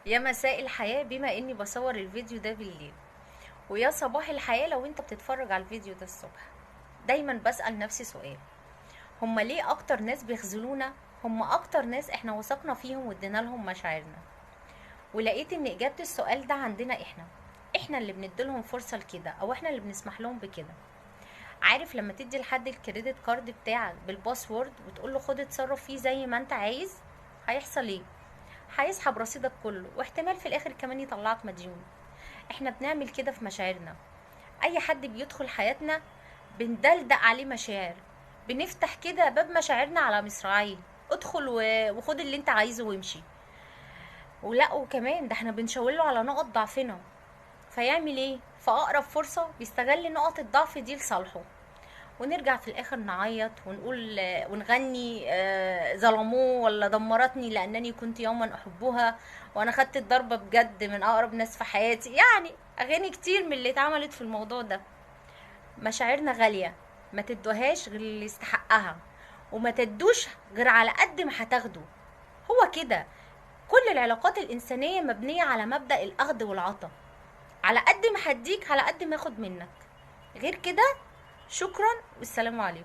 يا مساء الحياة بما اني بصور الفيديو ده بالليل، ويا صباح الحياة لو انت بتتفرج على الفيديو ده الصبح. دايما بسأل نفسي سؤال: هما ليه اكتر ناس بيخذلونا هما اكتر ناس احنا وثقنا فيهم وادينا لهم مشاعرنا؟ ولقيت ان اجابة السؤال ده عندنا احنا اللي بنديلهم فرصة لكده، او احنا اللي بنسمح لهم بكده. عارف لما تدي لحد ال credit card بتاعك بال password وتقول له خد اتصرف فيه زي ما انت عايز، هيحصل ايه؟ هيسحب رصيدك كله، واحتمال في الاخر كمان يطلعك مديون. احنا بنعمل كده في مشاعرنا. اي حد بيدخل حياتنا بندلدق عليه مشاعر، بنفتح كده باب مشاعرنا على مصراعيه، ادخل وخد اللي انت عايزه وامشي. ولا وكمان ده احنا بنشاور له على نقط ضعفنا، فيعمل ايه؟ فاقرب فرصة بيستغل نقط الضعف دي لصالحه، ونرجع في الاخر نعيط ونقول ونغني ظلموه ولا دمرتني لانني كنت يوما احبها وانا خدت الضربة بجد من اقرب ناس في حياتي. يعني اغاني كتير من اللي اتعملت في الموضوع ده. مشاعرنا غالية، ما تدوهاش غير اللي يستحقها، وما تدوش غير على قد ما هتاخده. هو كده كل العلاقات الإنسانية مبنية على مبدأ الأخذ والعطاء، على قد ما هديك على قد ما اخد منك، غير كده شكرا والسلام عليكم.